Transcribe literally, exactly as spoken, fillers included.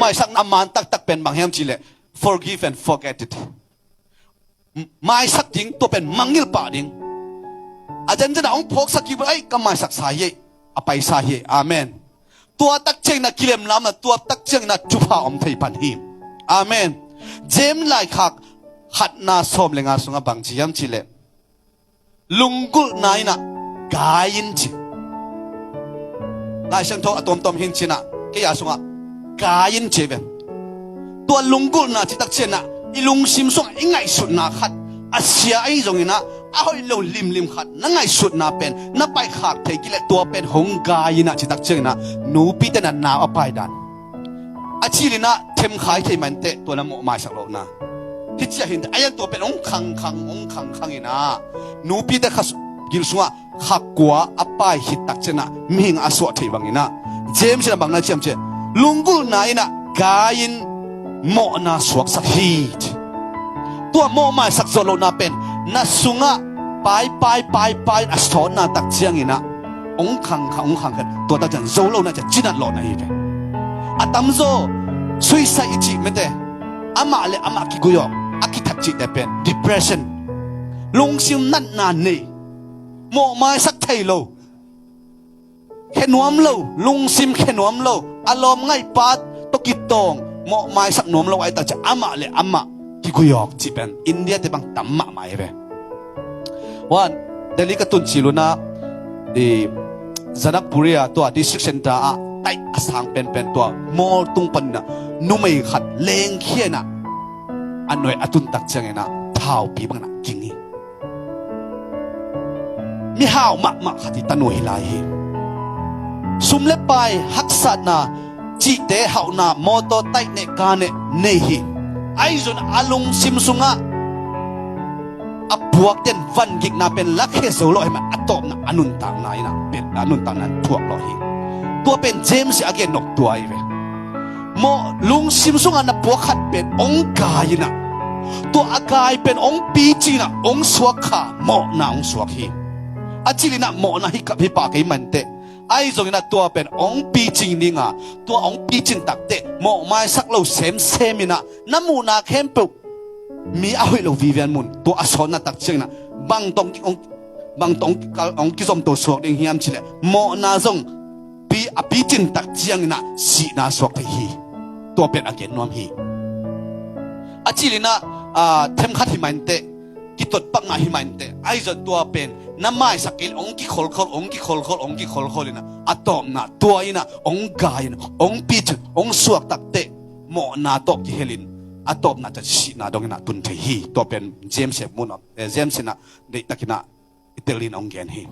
Maisakna a man taktak pen bang hiam cih leh, forgive and forget it. Maisak ding, tua pen mangngilh pah ding. A zenzen a hong phawksak kik bel, ai, ka maisaksa hi ei, a paisa hi ei. Amen. Tua tak ciangin ah kilemlamna, tua tak ciangin ah thupha om thei pan hi. Amen. James laikhak khatna sawm le nga sungah bang ci hiam cih leh, lunggulhna in ah gai in ci. Lai Siangtho a tuamtuam hi in ci in ah, kei a sungah gai in ci ve. Tua lunggulhna cih tak ciangin ah, i lungsim sungah i ngaihsutna khat a sia ahi zongin ah, a hoih lo limlim khat na ngaihsutna pen na paikhak thei kei leh, tua pen hong gai in ah cih tak ciangin ah, nupite in ah nau a pai dan. A cil in ah themkhai thei mah inteh, tua na mawhmaisak lohna. Hih ciah hi inteh, a hiang tua pen hong khangkhang, hong khangkhang in ah, nupite kha gil sungah kha kua a pai khit tak ciangin ah mihing a suah theih bangin ah, James in ah bang na ci hiam cih leh, lunggulhna in ah gai in mawhna suaksak hi ci. Tua mawhmaisak zawh lohna pen na sungah pai, pai, pai, pai in a sawnna tak ciangin ah, hong khangkhang, hong khangkhang, tua tak ciang zo lo na ci, cinat lawh na hi ve. A tamzaw suicide i cih mete, amah le amah kiguih awk, a kithat cihte pen depression, lungsim natna nei, mawhmaisak thei lo, khe nuam lo, lungsim khe nuam lo, a lawm ngaihpa tawh kitawng, mawhmaisak nuam lo ahih tak ciang amah le amah kiguih awk cih pen India te bang tam mahmah hi ve. Huan Delhi ka tun cil un ah, i Janakpuri ah, tua district center ah taih a sang penpen, tua mall tung panin ah numei khat lengkhia in ah a nuai a tun tak ciangin ah thaupi bangin ah ging hi. Mihau mahmah khat hi, tanu hi lai hi. Sum le pai, haksatna, cihte, hauhna, mawtaw, taih neh, kaa neh nei hi. Ahi zongin a lungsim sungah a puakten vangikna pen lakhia zo lo ahih man a tawpna a nuntakna in ah pen, a nuntakna in thuak lo hi. Tua pen James in a gen nop tua hi ve. Mawh, lungsim sungah na puak khat pen hong gai in ah, tua a gai pen hong picing in ah hong suak kha, mawhna hong suak hi. A cil in ah mawhna hi kap hi pah kei mah inteh, ahi zongin ah tua pen hong picing ding a, tua hong picing tak teh mawhmaisak lo semsem in ah, na muhna khempeuh mi a hoih lo vivian mun, tua a sawnna tak ciangin ah bang tawh hong, bang tawh hong kizomto suak ding hiam cih leh, mawhna zong pi, a picing tak ciangin ah sihna suak thei hi. Tua pen a gen nuam hi. A cil in ah, ah, themkhat hi mah inteh, kitotpakna hi mah inteh, ahi zong tua pen na maisak kei leh hong kikholkhol, hong kikholkhol, hong kikholkhol in ah, a tawpna tua in ah hong gai in, hong picing, hong suak tak teh mawhna tawh kihel in, a tawpna ciang sihna dongin ah tun thei hi. Tua pen James in mun, eh, James in ah deihtakin ah i tel in hong gen hi.